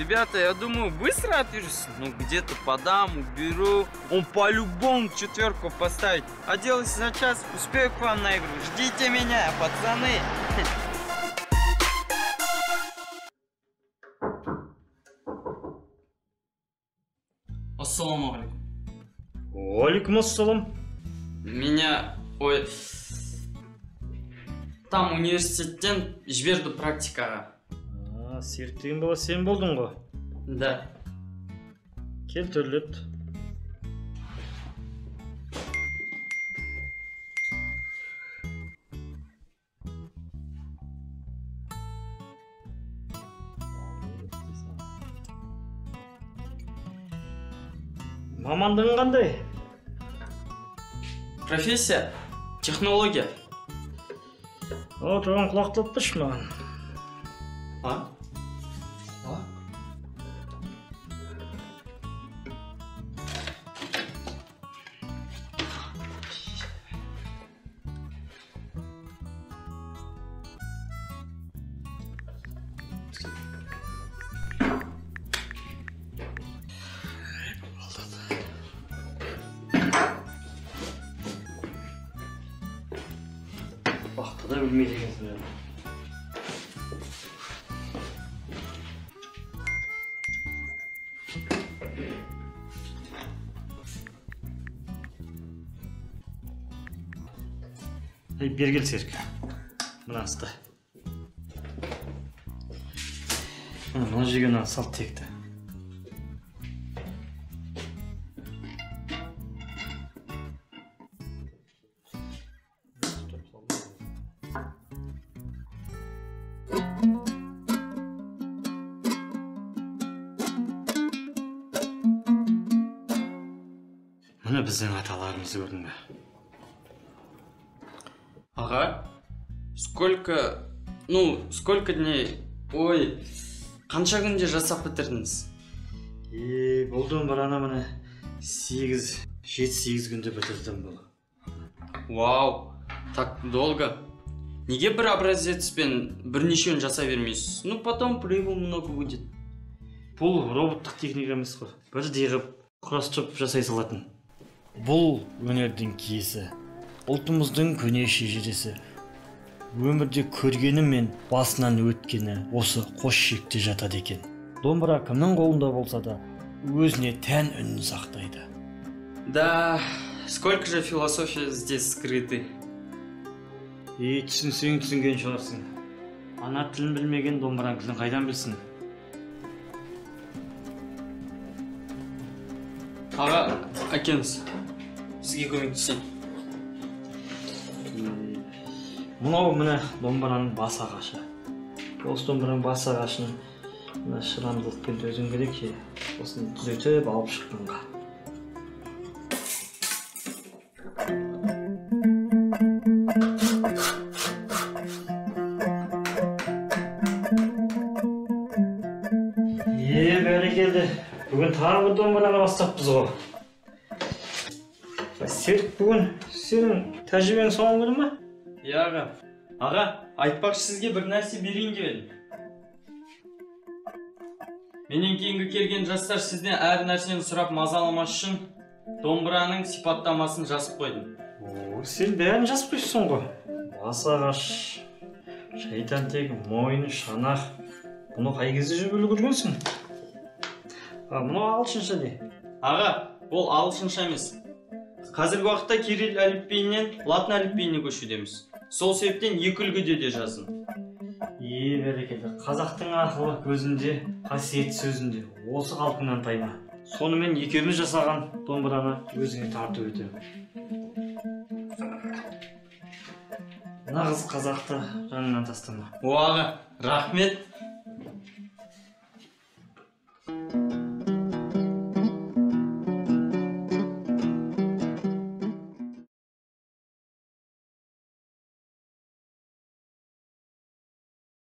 Ребята, я думаю, быстро отвяжусь. Ну, где-то подам, уберу. Он по-любому четверку поставит. А делать за час, успею к вам на игру. Ждите меня, пацаны. Ассалаумағалейкум. Уағалейкум ассалам. Меня, ой, там университеттен жіберді практикаға. А, Серік деген бала сен болдың ғой? Да. Кел, төрлет. Мамандығың қандай? Профессия, технология. О, тұрған құлақты алып берші маған. А? Құлақ? Бақты да білмейді екенсің. Ей, бері кел, Серік. Мына ұста. Мына жерге мынаны сал текті. Міне біздің аталарымызды көрдің бе? Аға, сколько, ну, сколько дней, ой, қанша күнде жасап бітірдіңіз? Е, бұл домбыраны міне 8, 7-8 күнде бітірдім бұл. Вау, так долго. Неге бір образецпен бірнешеуін жасай бермейсіз? Ну, потом прибыль много будет. Бұл роботтық техника емес қой. Бірдей қып құрастырып жасай салатын. Бұл өнердің киесі, ұлтымыздың көне шежіресі. Өмірде көргені мен басынан өткені осы қос шекте жатады екен. Домбыра кімнің қолында болса да, өзіне тән үнін сақтайды. Да, сколько же философия здесь скрыты. Е, түсінсең түсінген шығарсың. Ана тілін білмеген домбыраның тілін қайдан білсін? Аға, әкеңіз, сізге көмектесейін. Мынау міне домбыраның бас ағашы. Осы домбыраның бас ағашын мына шыдамдылықпен төзім керек ше. Осыны түзетіп алып шыққанға. Е, бәрекелді. Бүгін тағы бір домбыраны бастаппыз ғой. Серік, бүгін сенің тәжірибең соңғы күні ме? Иә, аға. Аға, айтпақшы, сізге бір нәрсе берейін деп едім. Менен кейінгі келген жастар сізден әр нәрсені сұрап мазаламас үшін домбыраның сипаттамасын жазып қойдым. О, сен бәрін жазып қойыпсың ғой. Бас ағаш, шайтан тек, мойын, шанақ. Бұны қай кезде жүріп үлгергенсің? А, мынау ағылшынша не? Аға, ол ағылшынша емес. Қазіргі уақытта кирилл әліпбиінен латын әліпбиіне көшудеміз. Сол себептен екі үлгіде де жаздым. Е, бәрекелді. Қазақтың ақылы көзінде, қасиет сөзінде. Осы қалпыңнан тайма. Сонымен екеуміз жасаған домбыраны өзіңе тарту етемін. Нағыз қазақты жанынан тастама. О, аға, рахмет.